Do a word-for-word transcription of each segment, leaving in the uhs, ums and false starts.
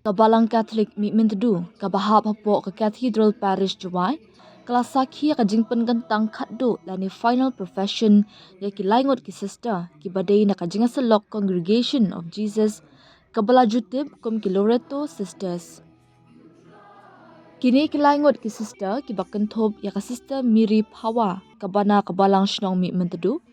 Ka Balang Catholic Mihmyntdu, kaba hap hapoh ka Cathedral Parish Jowai, ka la sakhi ïa ka jingpynkyntang khatduh lane final profession ïa ki lai ngut ki sister kiba dei na ka Jingïasyllok Congregation of Jesus, kaba la ju tip kum ki Loreto Sisters. Kine ki lai ngut ki sister kiba kynthup ïa ka Sister Miri Phawa, kaba na ka Balang Shnong Mihmyntdu,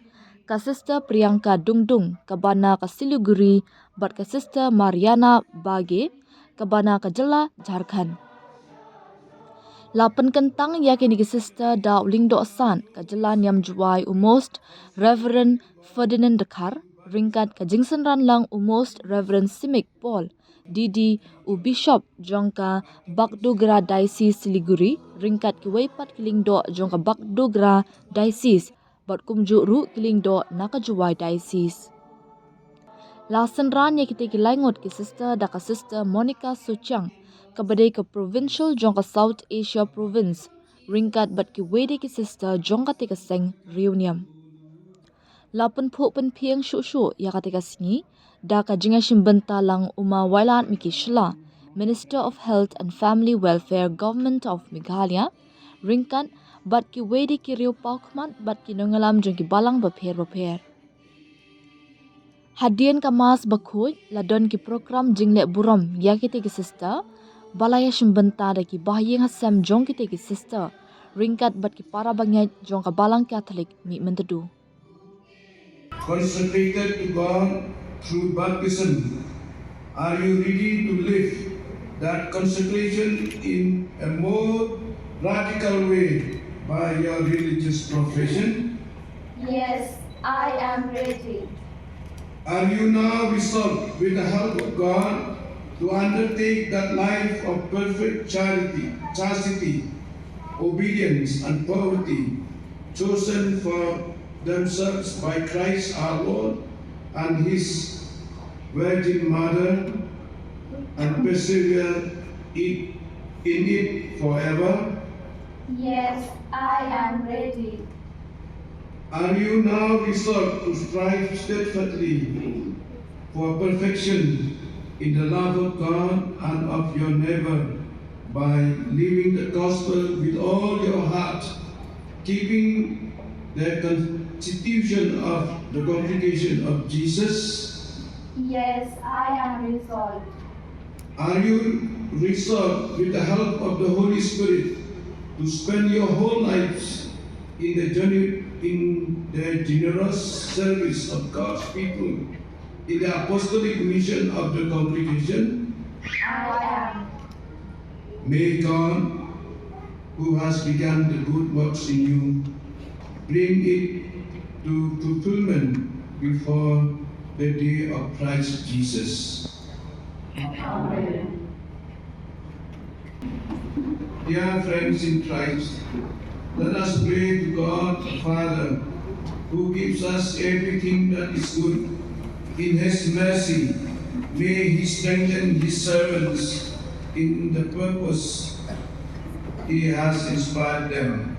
ka Sister Priyanka Dungdung, kaba na ka Siliguri, bad ka Sister Mariana Bage, kaba na ka jylla Jharkhand. La pynkyntang ïa kine ki sister da u Lyngdoh San ka jylla Niam Jowai, u Most Reverend Ferdinand Dkhar, ryngkat ka jingsynran lang u Most Reverend Simic Paul, D D, u Bishop jong ka Bagdogra Diocese Siliguri, ryngkat kiwei pat ki lyngdoh jong ka Bagdogra Diocese, bad kumjuh ruh ki lyngdoh na ka Jowai Diocese. La synran ïa kitei ki lai ngut ki sister da ka Sister Monica Suchiang, kaba dei ka Provincial jong ka South Asia Province, ryngkat bad kiwei de ki sister jong katei ka seng riewniam. La pynphuh pynphieng shuh shuh ïa katei ka sngi da ka jingïashim bynta lang u Ma Wailadmiki Shylla, Minister of Health and Family Welfare, Government of Meghalaya, ryngkat bad kiwei de ki riewpawkhmat bad ki nongïalam jong ki balang bapher bapher. Hadien ka Mass bakhuid la don ki program jingleh burom ïa kitei ki sister, ba la ïashim bynta da ki bahaïing hasem jong kitei ki sister, ryngkat bad ki para bangeit jong ka Balang Catholic Mihmyntdu. Consecrated to God through baptism. Are you ready to live that consecration in a more radical way by your religious profession? Yes, I am ready. Are you now resolved, with the help of God, to undertake that life of perfect charity, chastity, obedience, and poverty, chosen for themselves by Christ our Lord and His Virgin Mother, and persevere in, in it forever? Yes, I am ready. Are you now resolved to strive steadfastly for perfection in the love of God and of your neighbor by living the gospel with all your heart, keeping the constitution of the congregation of Jesus? Yes, I am resolved. Are you resolved, with the help of the Holy Spirit, to spend your whole lives in the genu-, in the generous service of God's people, in the apostolic mission of the congregation? I am. May God, who has begun the good works in you, bring it to fulfillment before the day of Christ Jesus. Amen. Dear friends in Christ, let us pray to God the Father, who gives us everything that is good. In His mercy, may He strengthen His servants in the purpose He has inspired them.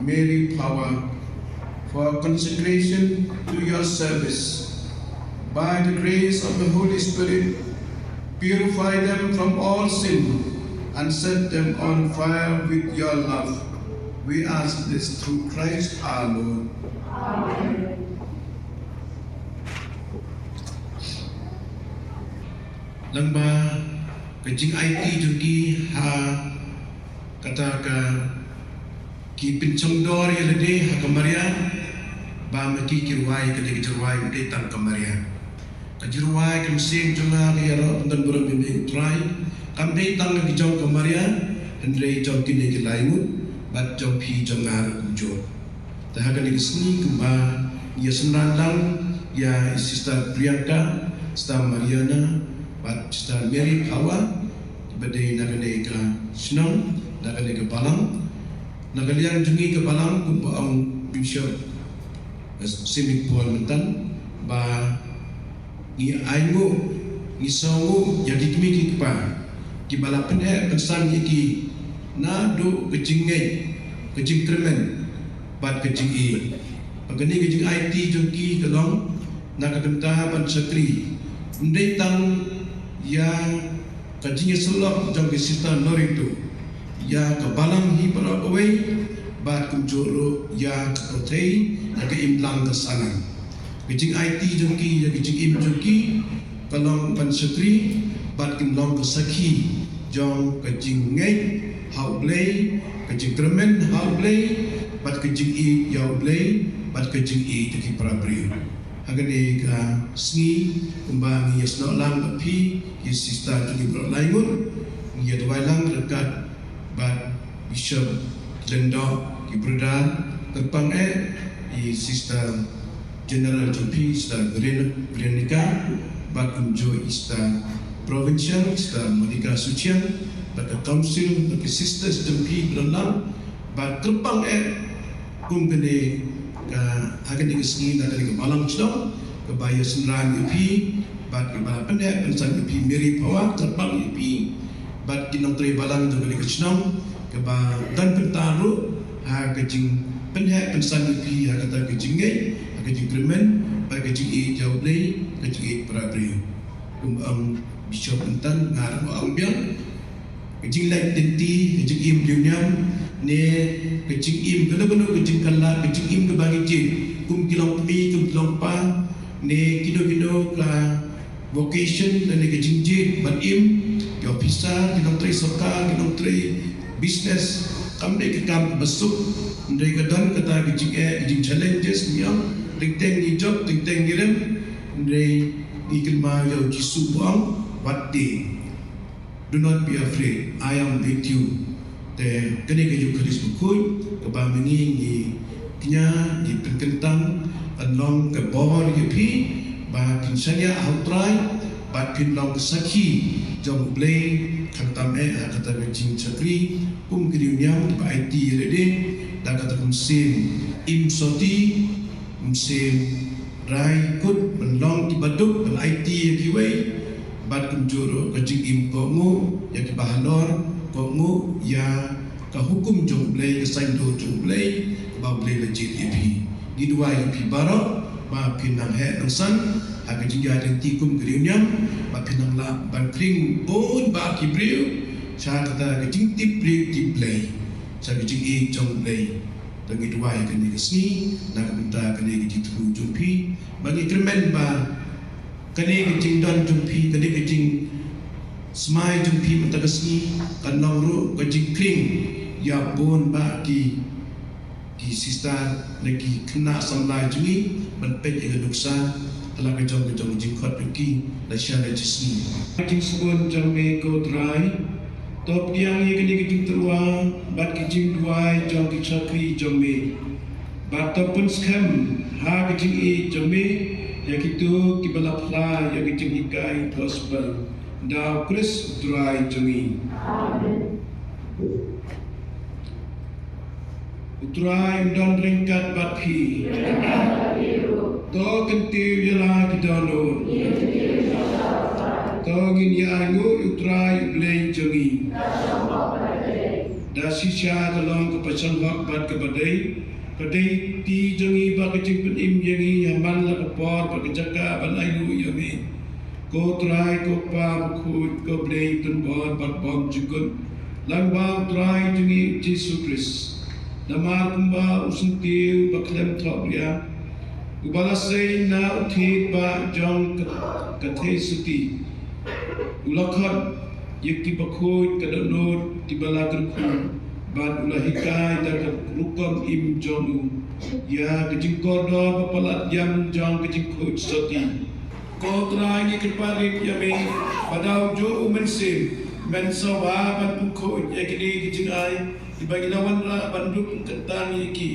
Mary Power for consecration to your service. By the grace of the Holy Spirit, purify them from all sin and set them on fire with your love. We ask this through Christ our Lord. Amen. Lyngba ka jingaiti jong ki ha kata ka ki pynchongdor ïa lade ha ka Maria, ba ma ki ki rwai ka dei ka jingrwai, ym dei tang ka Maria. Ka jingrwai ka mynsiem jong nga ka ïaroh pynban burom ïa me U Trai, kam dei tang ki jong ka Maria, hynrei jong kine ki lai ngut, bad jong phi jong nga ruh kumjuh. Te ha kane ka sngi kumba ngi ïa synran lang ïa i Sister Priyanka, Sister Mariana, bad Sister Mary Power, ba dei na kane ka shnong, na kane ka balang, na ka liang jong ngi ka balang kumba ong Bishop Simic Paul mynta, ba ngi ainguh, ngi sngewnguh ïa ki kmie ki kpa kiba la pynheh pynsan ïa ki naduh ka jingngeit, ka jingkyrmen bad ka jingïeit. Ba kane ka jingaiti jong ki ka long na ka bynta ban shakri, ym dei tang ïa ka jingïasyllok jong ki Sister Lorito ïa ka balang hi baroh kawei, bad kumjuh ruh ïa ka pyrthei, ïa ka imlang ka sahlang. Ka jingaiti jong ki ïa ka jingim jong ki ka long ban shakri bad kin long ka sakhi jong ka jingngeit ha U Blei, ka jingkyrmen ha U Blei, bad ka jingïeit ïa U Blei, bad ka jingïeit ïa ki para briew. Ha kane ka sngi kumba ngi ïasnoh lang bad phi ki Sister jong ngi baroh lai ngut, ngi ïa duwai lang ryngkat bad Bishop Lyngdoh, ki brother, kyrpang eh i Sister General jong phi, Sister Veren-, Veronica, bad kumjuh i Sister Provincial, Sister Monica Suchiang, bad ka Council, bad ki Sisters jong phi baroh lang, bad kyrpang eh kum kane ka, ha kane ka sngi na kane ka balang shnong kaba ïa synran ïa phi, bad kaba pynheh pynsan ïa phi Mary Power, kyrpang ïa phi bad ki nongtrei balang jong kane ka shnong, kaba don bynta ruh ha ka jingpynheh pynsan ïa phi ha kata ka jingngeit, ha ka jingkyrmen, bad ka jingïeit ïa U Blei, ka jingïeit para briew. Kum ong Bishop mynta, nga ruh ong biang, ka jingleh lynti, ka jingim riewniam, ne ka jingim kano kano ka jingkylla, ka jingim kaba ngi jied, kum ki longkmie, kum ki longkpa, ne kino kino ka vocation, ne ka jingjied ban im, ki officer, ki nongtrei sorkar, ki nongtrei business, kam dei ka kam kaba suk, hynrei ka don kata ka jingeh, ka jingchallenges, ngi ong, teng teng ngi jop, teng teng ngi rem, hynrei ngi kynmaw ïa U Jisu ba ong, wat dei. Do not be afraid, I am with you. Te kane ka Eukharist bakhuid kaba ma ngi ngi kñia, ngi pynkyntang, kan long ka bor ïa phi ba phin shaniah ha U Trai bad phin long ka sakhi jong U Blei, khamtam eh ha kata ka jingshakri kum ki riewniam kiba aiti ïa lade da kata ka mynsiem im soti, mynsiem rai kut ban long kiba duk ban aiti ïa kiwei, bad kumjuh ruh ka jingim kohnguh ïa kiba halor, kohnguh ïa ka hukum jong U Blei, ka saiñdur jong U Blei, kaba U Blei la jied ïa phi. Ngi duwai ïa phi baroh ba phin nang heh nang san ha ka jingïaid lynti kum ki riewniam, ba phin nang lah ban khring bun bah ki briew sha kata ka jingtip briew tip Blei, sha ka jingïeit jong U Blei. Te ngi duwai kane ka sngi na ka bynta kane ka jingthmu jong phi, ba ngi kyrmen ba kane ka jingdon jong phi, kane ka jingsmai jong phi mynta ka sngi kan long ruh ka jingkhring ïa bun bah ki, ki sister ne ki khynnah samla jong ngi ban peit ïa ka nuksa ha la ka jong ka jong ka jingkhot jong ki lashai lashisngi. Ka jingsbun jong me ko Trai, to pdiang ïa kane ka jingtyrwa bad ka jingduwai jong ki shakri jong me, bad to pynskhem ha ka jingïeit jong me ïa kito kiba la phla ïa ka jinghikai gospel da U Khrist U Trai jong ngi. Amen. U Trai un don ryngkat bad phi. To kyntiew ïa la ki dohnud. To ngin ïa ainguh ïa U Trai U Blei jong ngi. Da shisha ka long kaba shanghok bad kaba dei, ka dei ti jong ngi bad ka jingpynim ïa ngi ha man la ka por bad ka jaka ban ainguh ïa me. Ko Trai, ko Kpa bakhuid, ko Blei pynbor bad bymjukut, lyngba u Trai jong ngi Jisu Khrist. Namar kumba u syntiew ba khlem thohbria, uba la sei na u thied ba jong ka, ka theisotti, u la khot ïa ki bakhuid ka dohnud kiba la kyrkhu, bad u la hikai da ka rukom im jong u ïa ka jingkordor ba palat ïam jong ka jingkhuid sotti. Ko Trai, ngi kyrpad ïa me ba da u juh u Mynsiem men sa wan ban pynkhuid ïa kine ki jingai kiba ngi la wanrah ban dup kyntang ïa ki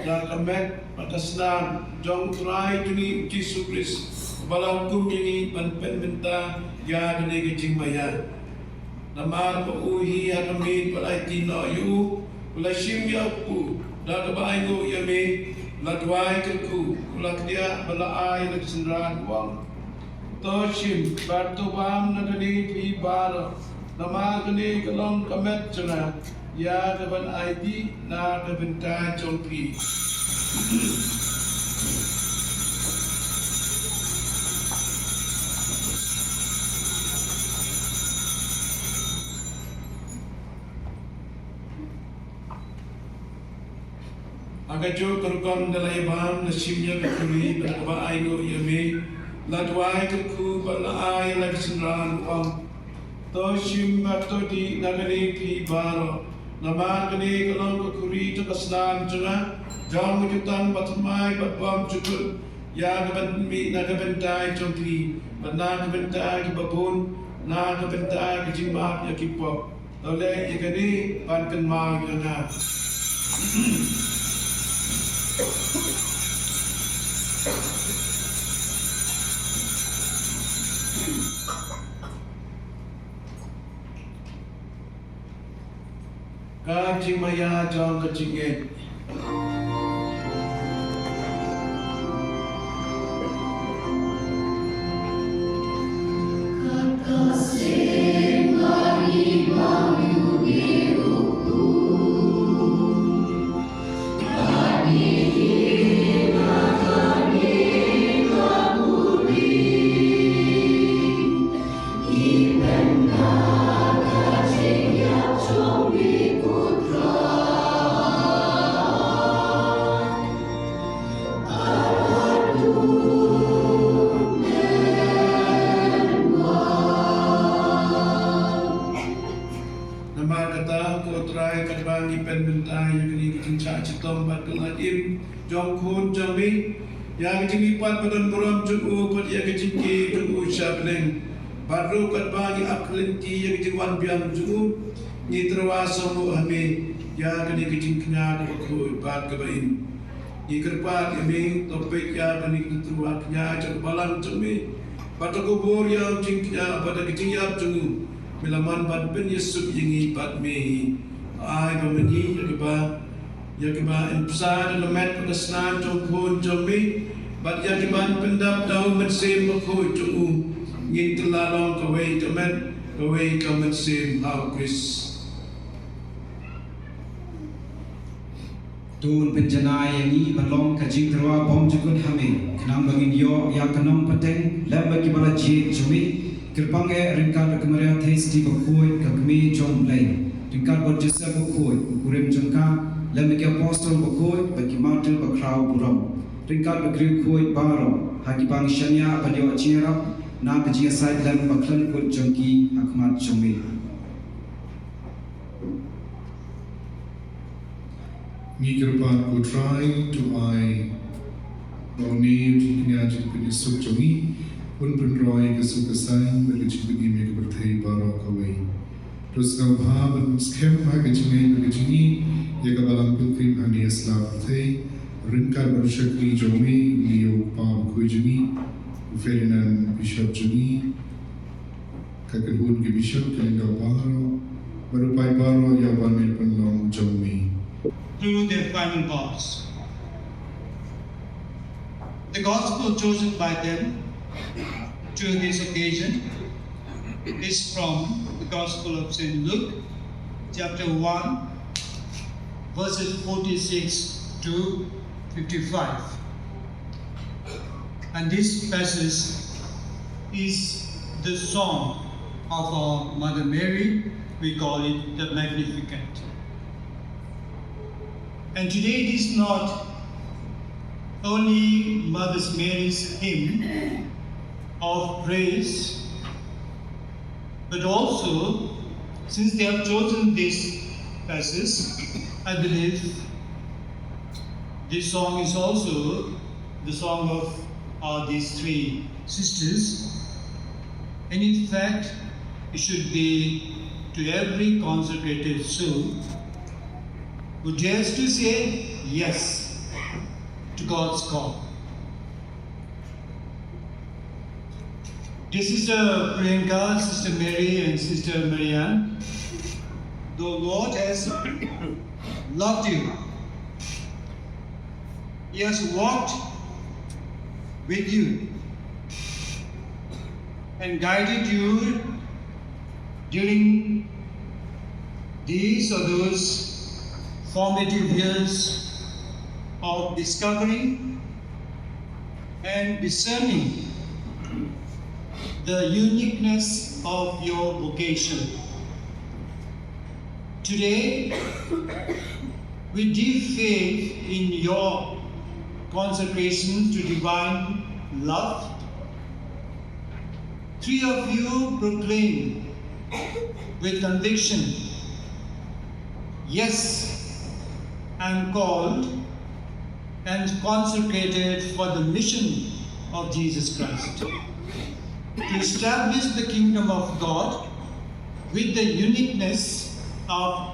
da ka met bad ka snam jong u Trai jong ngi u Jisu Khrist, uba la hukum ïa ngi ban pynbynta ïa kane ka jingmaïa. Namar ba u hi ha ka miet ba la aiti noh ïa u, u la shim ïa u kpu da kaba ainguh ïa me, u la duwai kyrkhu, u la kdiah bad la ai la ka synran, u ong: To shim bad to bam na kane phi baroh, namar kane ka long ka met jong nga, ïa kaban aiti na ka bynta jong phi. Ha kajuh ka rukom da la ïa bam, la shim ïa ka khuri bad kaba ainguh ïa me, la duwai kyrkhu bad la ai la ka synran, u ong: To shim bad to dih na kane phi baroh, namar kane ka long ka khuri jong ka snam jong nga, jong ka jutang bathymmai bad bymjukut, ïa kaban mih na ka bynta jong phi bad na ka bynta kiba bun, na ka bynta ka jingmap ïa ki pop. To leh ïa kane ban kynmaw ïa nga. Ka jingmaïa jong ka jingngeit. Namar kata, ko Trai, katba ngi pynbynta ïa kane ka jingshah shitom bad ka lait im jong u Khun jong me, ïa ka jingmihpat ba don burom jong u bad ïa ka jingkyrkhu jong u sha bneng, bad ruh katba ngi ap lynti ïa ka jingwan biang jong u, ngi tyrwa sngewbha ha me ïa kane ka jingkñia kaba khuid bad kaba im. Ngi kyrpad ïa me, to peit ïa kane ka jingtyrwa kñia jong ka balang jong me, bad to kubur ïa u jingkñia bad ka jingïap jong u. Me la mon ban pynïasuk ïa ngi bad me hi. Ai ba mynta ïa kiba, ïa kiba yn bsa da ka met bad ka snam jong u Khun jong me, bad ïa kiban pyndap da u Mynsiem Bakhuid jong u, ngin kylla long kawei ka met, kawei ka mynsiem ha u Khrist. To un pynjanai ïa ngi ban long ka jingtyrwa bymjukut ha me, khnang ba ngin ïoh ïa ka nongpateng lem bad kiba la jied jong me. Kyrpang eh ryngkat ka Maria Theisotti Bakhuid, ka Kmie jong u Blei, ryngkat bad u Joseph Bakhuid u kurim jong ka, lem bad ki apostol bakhuid bad ki martir bakhraw burom, ryngkat bad ki riewkhuid baroh, ha kiba ngi shaniah ban ïoh jingïarap na ka jingïasaid lem bakhlem kut jong ki ha khmat jong me. Ngi kyrpad, ko Trai, to ai ba une u jingkñia jingpynïasuk jong ngi un pynroi ka suk ka saiñ bad ka jingpynim ïa ka pyrthei baroh kawei. To sngewbha ban skhem ha ka jingngeit bad ka jingngeit ïa ka Balang Pilgrim hangne ha sla pyrthei, ryngkat bad u shakri jong me, une u Kpa Bakhuid jong ngi u Ferdinand, Bishop jong ngi, ka kynhun ki bishop, ka lyngdoh baroh, bad u paidbah baroh ïa uba me pynlong jong me. Through their final vows. The gospel chosen by them to this occasion is from the Gospel of Saint Luke, chapter one, verses forty-six to fifty-five. And this passage is the song of our Mother Mary. We call it the Magnificat. And today it is not only Mother Mary's hymn of praise, but also, since they have chosen this passage, I believe this song is also the song of uh, these three sisters. And in fact, it should be to every consecrated soul who dares to say yes to God's call. Dear Sister Priyanka, Sister Mary, and Sister Marianne, the Lord has loved you. He has walked with you and guided you during these or those formative years of discovering and discerning the uniqueness of your vocation. Today, with deep faith in your consecration to divine love, three of you proclaim with conviction, "Yes, I am called and consecrated for the mission of Jesus Christ, to establish the kingdom of God with the uniqueness of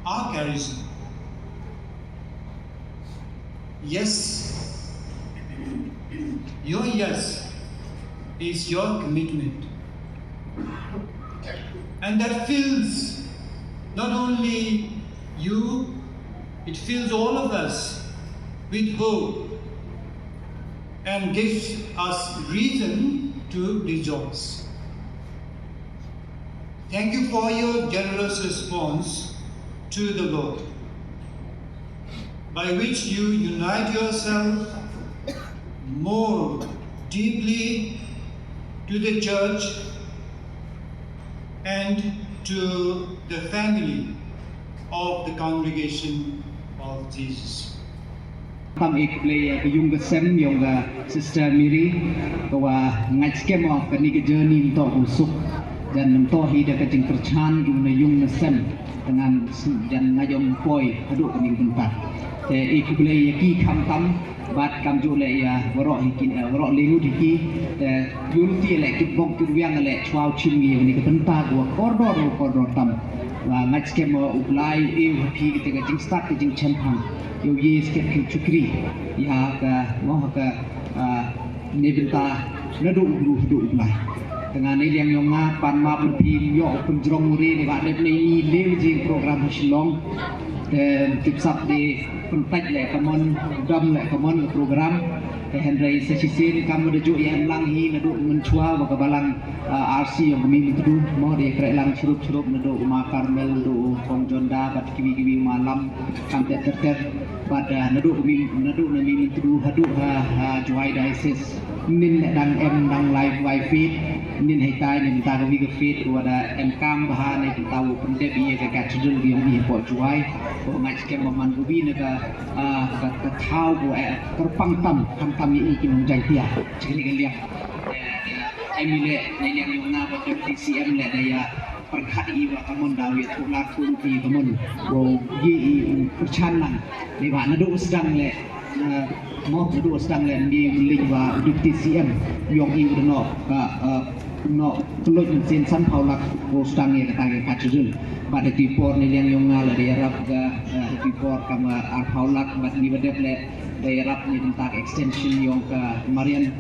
our charism." Yes, your yes is your commitment. And that fills not only you, it fills all of us with hope and gives us reason to rejoice. Thank you for your generous response to the Lord, by which you unite yourself more deeply to the church and to the family of the congregation of Jesus. Tam ik play ka yung ka sem yung ka Sister Mary, ka wa ngait skem o ka ni ka journey nto ku suk, jan nto hi da ka jing kerchan yung na yung na sem, dengan jan ngait yung poi, adu ka ni ka benta. Te ik play ya ki kham tam, bat kam ju le ya, warok hi ki, warok lengut hi ki, te yul ti le kit bok kit wiang le chwa chim ngi ni ka benta ku kordor kordor tam. Wa ngait skem o u Blai, e u happy kita ka jing start ka jing chempang. Yow ye skep ki chukri. Ya ka mo ka ne benta nadu u guru du u Blai. Tanga ne liang yong nga pan ma pun phi yo pun jrong ri ne ba dep ne ni le jing program Shillong. Te tip sap de pun taj le kamon dam le kamon program. Te henrei sa shisien kam da ju ya lang hi nadu mun chwa wa ka balang RC yong ka mi Myntdu mo de krek lang chirup chirup nadu ma Carmel nadu kong Jonda bat kiwi kiwi ma lam kam te ter ter. Bad nadu mi nadu na mi Myntdu hadu ha Jowai diocese. Nin ne dang em dang lai wai fit nin hai tai nin ta ka wi ka fit wa da em kam ba ha ne ta u pendep ye ka cathedral yong i po Jowai. Ko ngai skem ba man ko wi ne ka ka thaw ko e kerpang tam kham tam ye i ki nong jai pia. Chini ka liang em ile ne liang yong na ba T C M le da ya. Perkhat i wa kamon daw ya thuk lak thuk i kamon. Wow ye i u perchan lang. Ni wa nadu sedang le mo nadu sedang le ni ling wa udik T C M yong i u no ka no peluit mesin san pau lak ko sedang ya kata ya kachujul. Bad di por ni liang yong nga le di arab ga di por kama ar pau lak bad ni badep le. Dei rap ni tentang extension yong ka Marian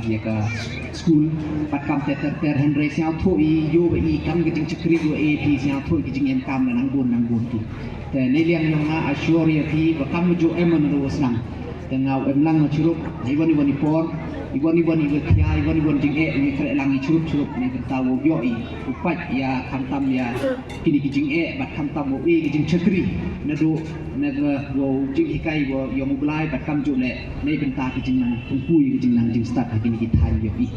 ya ka school pat kam ter ter ter henrei siaw tho i yo ba i kam ka jing chakri yo e ti siaw tho i ka jing em kam na nang bun nang bun ti. Te ne liang yong nga assure ya ti ba kam jo em na ro snang. Nga u em lang na chirup, iwan iwan i por, iwan iwan i khia, iwan iwan jingeh, i khreh lang i chirup chirup, na bynta wow ïoh i u pait ïa khamtam ïa kini ki jingeh bad khamtam wow i ki jingchakri naduh na ka wow jinghikai wow ïa u Blai bad kam ju leh na bynta ki jingnang pynpui ki jingnang jingstad ha kini ki thaiñ ïoh i.